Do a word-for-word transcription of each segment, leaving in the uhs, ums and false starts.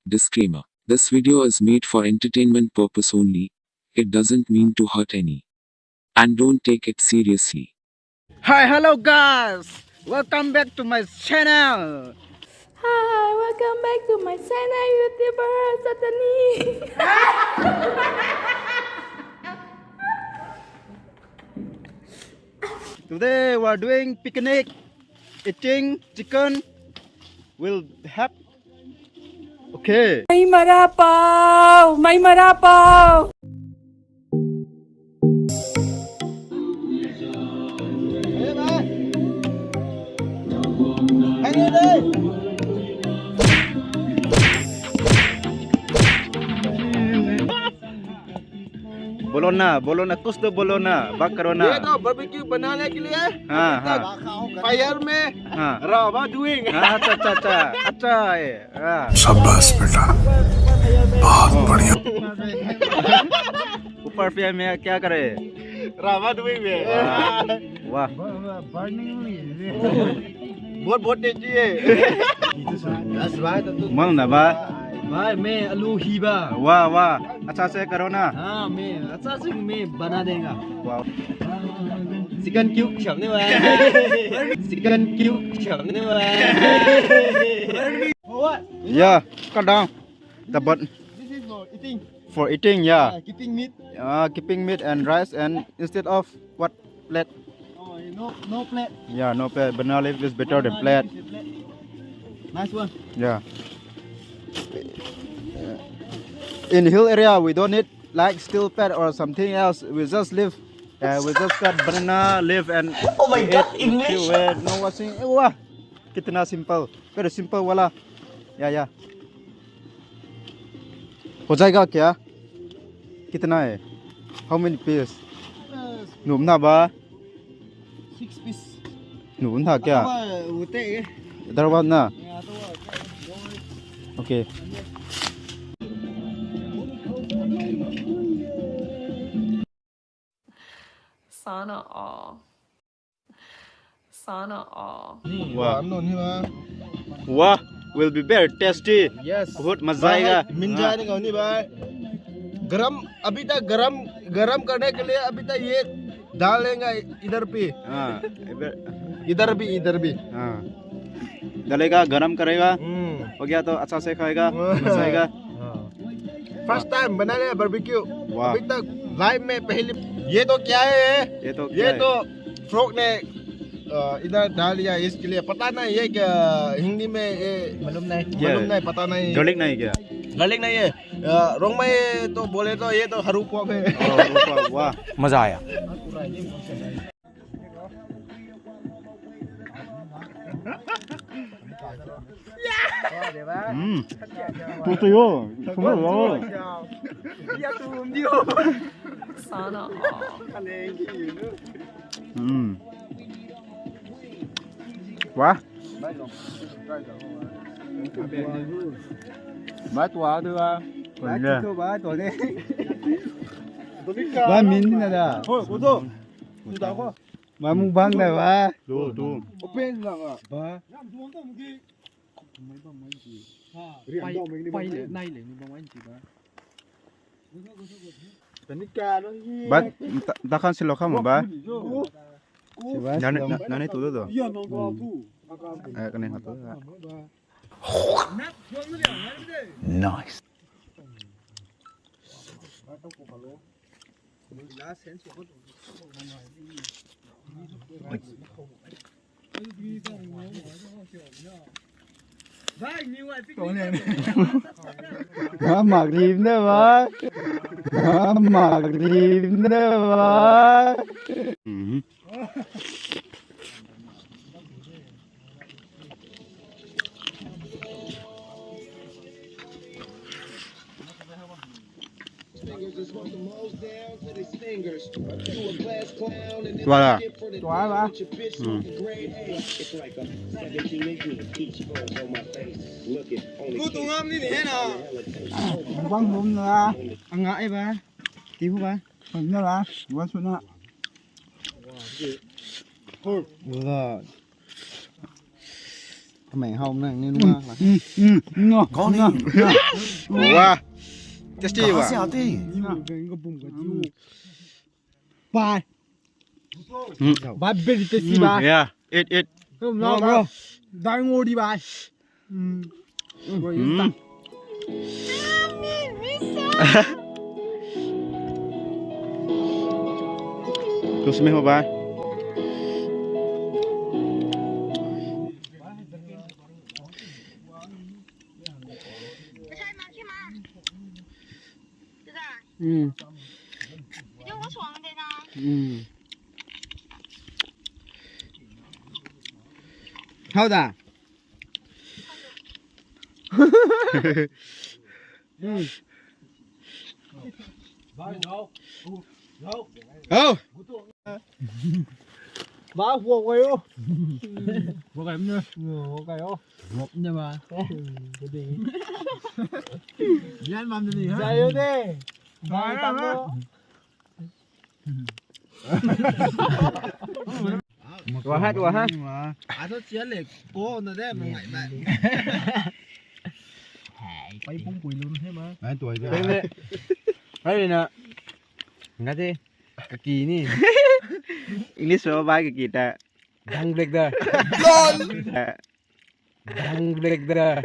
Disclaimer. This video is made for entertainment purpose only. It doesn't mean to hurt any. And don't take it seriously. Hi, hello guys! Welcome back to my channel! Hi, welcome back to my channel, YouTuber Satani! Today we are doing picnic, eating chicken. We'll have Okay. Mai mara pau, mai mara pau. बोलो ना, बोलो ना, कुछ तो बोलो ना, बात करो ना। ये तो बारबेक्यू बनाने के लिए हाँ, अभी तक हाँ। फायर में हाँ। रावा doing। हाँ, अच्छा, अच्छा, अच्छा, अच्छा है, हाँ। शाबाश बेटा, बहुत बढ़िया। ऊपर फायर में क्या करे? रावा doing में। वाह, वाह। बहुत, बहुत टेस्टी है। That's right, तो तू मल ना बा। भाई, मैं आलू ही बा। वाह, वाह। अच्छा से करो ना। हाँ, मैं अच्छा से मैं बना देगा। वाह। Chicken cube सामने वाला। Chicken cube सामने वाला। Yeah, cut down the bun. This is for eating. For eating, yeah. Uh, keeping meat. Uh, keeping meat and rice and instead of what plate? Oh, no, no plate. Yeah, no plate. Banana leaf is better than plate. Nice one. Yeah. In hill area, we don't need like steel plate or something else. We just leave. Uh, we just cut banana leaf and oh my God, English. No washing. Wah, kitna simple. Very simple wala. Yeah, yeah. हो जाएगा क्या? कितना है? How many piece? Num na ba? Six piece. Num na kya? Idarwat na. Okay. Sana a. Sana a. Wah. Wah, will be very tasty. Yes. बहुत मजा आएगा। मिल जाने का नहीं भाई। गरम, अभी तक गरम, गरम करने के लिए अभी तक ये डालेंगे इधर पे। हाँ, इधर। इधर भी, इधर भी। हाँ। डालेगा, गरम करेगा। हम्म। हो गया तो अच्छा से खाएगा, मजा आएगा। हाँ। First time बना रहे हैं बारबेक्यू। वाह। अभी तक लाइफ में पहली। ये तो क्या है? ये तो क्या ये है? तो फ्रॉग ने, अ, इधर डाल दिया इसके लिए। पता नहीं ये क्या हिंदी में ये मालूम नहीं। क्या है? मालूम नहीं, पता नहीं। गार्लिक नहीं क्या? गार्लिक नहीं है। अ, रोंगमई तो बोले तो ये तो हरु पोक है। ओ, हरु पोक, वाह। मजा आया। Hmm. Tu tu yo, tu tu yo. Hmm. Wah. Ba tua tu ba. Ba tu ba tu ne. Ba min na da. Hoi, ko to. Ba mukbang da ba. Tu, tu. Open lang ah. Ba. Pai, pai le, nai le, ni bang wai ni ba. Ba, ta, ta khan silo kha mo ba. Nani, nani tu tu. Eh, kani ha tu. Nice. Mak rim de ba. Mak rim de ba. Tua la. Tua la. Ku tu ngam ni ni he na. Bang bum na. Anga e ba. Ti hu ba. Na la. Wan su na. Hu la. Kamei hau na ni nunga. Kau ni. Wow. Tasty wa. Bye. Bye, very tasty, bye. Yeah, eat, eat. No, no, bro. Dai ngou di, bye. Mm. Mm. Tusme ho, bye. Mm. Mm. How da? Mm. Oh. Ba huak kai o. Huak kai mna. Huak kai o. Huak mna ba. Yan mam ni ha. Zai o de. Zai tam o. Tua ha, tua ha. Aso chia le ko na de, mangai na. Pai pum pui lun he ma. Nai tua de. Hai na. Nga de. Kaki ni. English lo bai kaki ta. Dang black da. Dang black da.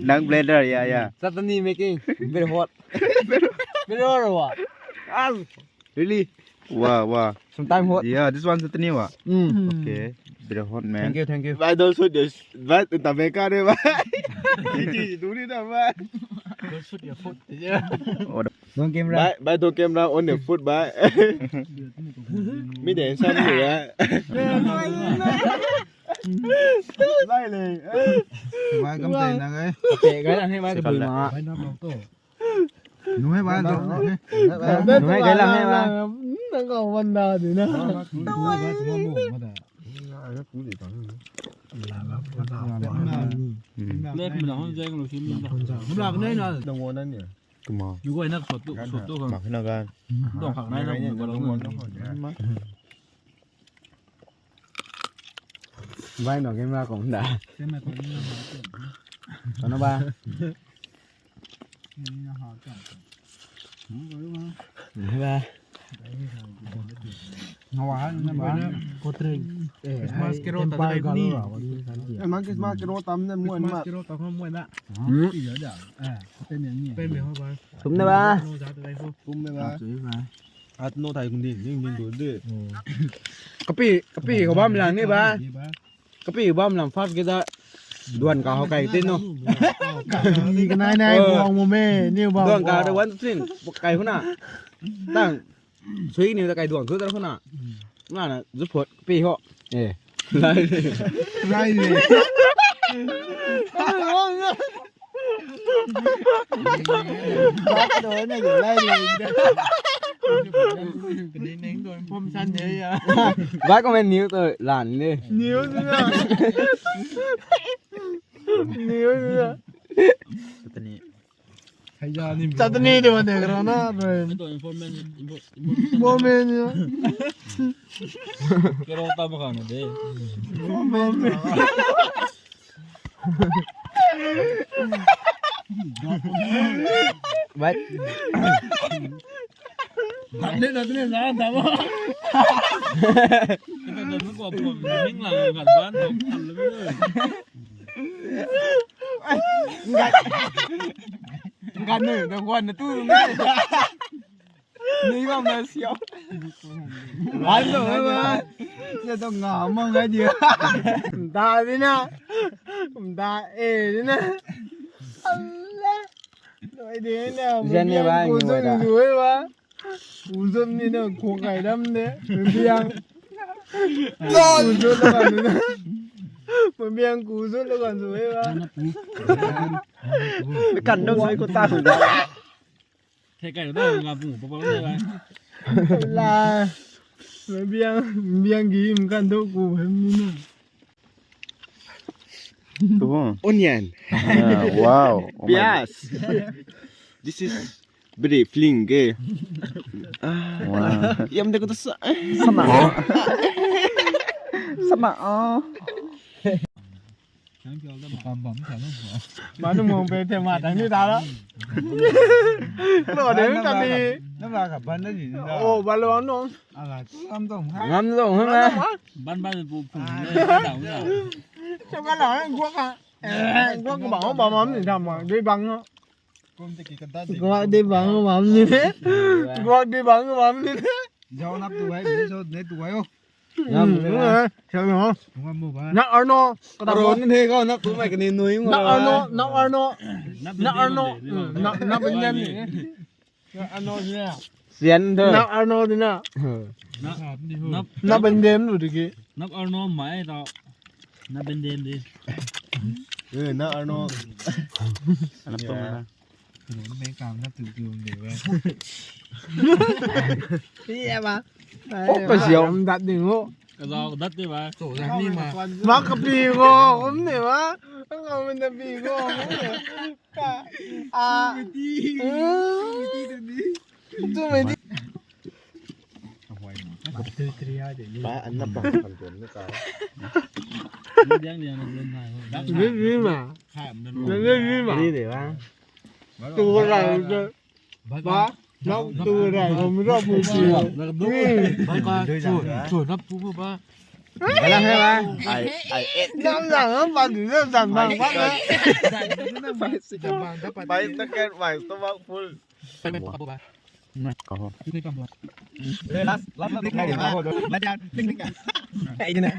Dang blender, yeah, yeah. Chutney making. Very hot. Very hot wa. Ah, really? Wow, wow. Sometime hot. Yeah, this one chutney wa. Mm. Okay. Very hot, man. Thank you, thank you. Bhai, don't shoot this. Bhai, tabeka re bhai. Duri na bhai. Don't shoot your foot. Yeah. Don't camera. Bhai, bhai, don't camera on your foot, bhai. Mi de sam ni ya. Lai le. Bhai, kam te na gai. Te gai na he bhai, kabui ma. Bhai, na to. Nuh e bhai, nuh e. Nuh e, kai lang e bhai. Nang kau wan da di na. Lep mi na hon jeng lu sim na. Hum lak nei na. Dong won na ni. Tuma. Yu goi na sot tu, sot tu kan. Mak na gan. Dong khak nai na hum ba lo. Bhai no game la kong da. Kano ba. Ba. Ngawa na ba. Kotre. Christmas kero ta dai ni. Christmas kero tam na muan ma. Christmas kero ta muan ma. Iya da. Eh, pen ni. Pen me ho ba. Tum na ba. Tum na ba. At no thai kundi, ning ning du de. Kapi, kapi ko bam lang ni ba. Kapi bam lang first ke da. Duan ka ho kai tin no. Ni kanai nai bong mo me, ni bong. Duan ka da one two three, kai huna. Tang. Sui ni da kai duan thu da huna. Na na, zu phot, kapi ho. Eh. Lai le. Lai le. Bak do na yo lai le. Kani ning do phom san de ya. Bak ko men niu to lan le. Niu na. Niu na. Tani. Chutney de wan de karo na. Ito informant, info-, informant. Informant ya. Kero tam khang na de. Informant. But. Ban de na de na da ba. Ito na ko phom ning lang kan ban. Ngan nu da wan na tu. Ni bam na siau. Wan lo ma. Sia to nga ma ngai dia. Da di na. Da e di na. Allah. Loi di na. Zen ni ba, ni wa da. Loi ba. Uzon ni na khong kai dam de. Biang. Uzon lo kan na. Biang uzon lo kan zui ba. Kan dong sai ko ta. Thei kai na nga pu pa pa na. La. Biang, biang gi mkan do ku hem ni na. Onion. Ah, wow. Oh my. Pyaz. This is very filling ke. Ah. Wow. Yam de ko to sa. Sana. Sama o. Manu mong pe the ma tang ni ta lo. Lo de ta ni. Nang la ka ban na ni. O, ban lo no. Ala, ngam dong ha. Ngam dong ha. Ban ban pu phung le, dau na. Cham ka la, guak ka. Guak ka ba, ba mam ni tham ma, dui bang no. Kum te ki ka da di. Guak dui bang mam ni. Guak dui bang mam ni. Jao nap tu hai, ni so ne tu hai o. Ngam, ngam, ngam. Ngam mu ba. Nak Arno, ka da Arno ni he ko, nak tu mai kani nui mo. Nak Arno, nak Arno. Nak Arno. Nak, nak Benjamin. Nak Arno ni. Sian tu. Nak Arno ni na. Nak, nak, nak Benjamin lu di ki. Nak Arno mai tau. Nak Benjamin di. Eh, nak Arno. Nak tu mai. Nunc mei kam na tu tu de we. Iya ba. Ko ka ziau dat ding o. Ka ziau dat de ba. To zan ni ma. Ma ka pi ko, um ne ba. Ang ko min na pi ko. Ka a. Tu mei di. Tu mei di. Ba an na pa kan tuan ni ka. Liang liang na lun nai. Ni ni ma. Ni ni ma. Ni de ba. Tu rai tu. Ba, nang tu rai, hum ro pu pu. Ba, ba, chu, chu, nap tu ba. Ba la hai ba. Ai, ai, eh. Nang nang, nang ba du, nang zan bang ba. Bai ta ket, bai ta bak full. Last, last, last, last, last. Ai, ni na.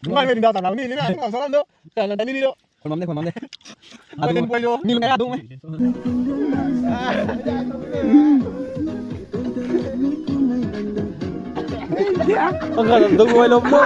Ngai ni da ta nang ni ni na, nang sa lam do. Ka la ni ni do. Khun mam de, khun mam de. Adu ni ngai adu. Ang ka dong wai lom mo.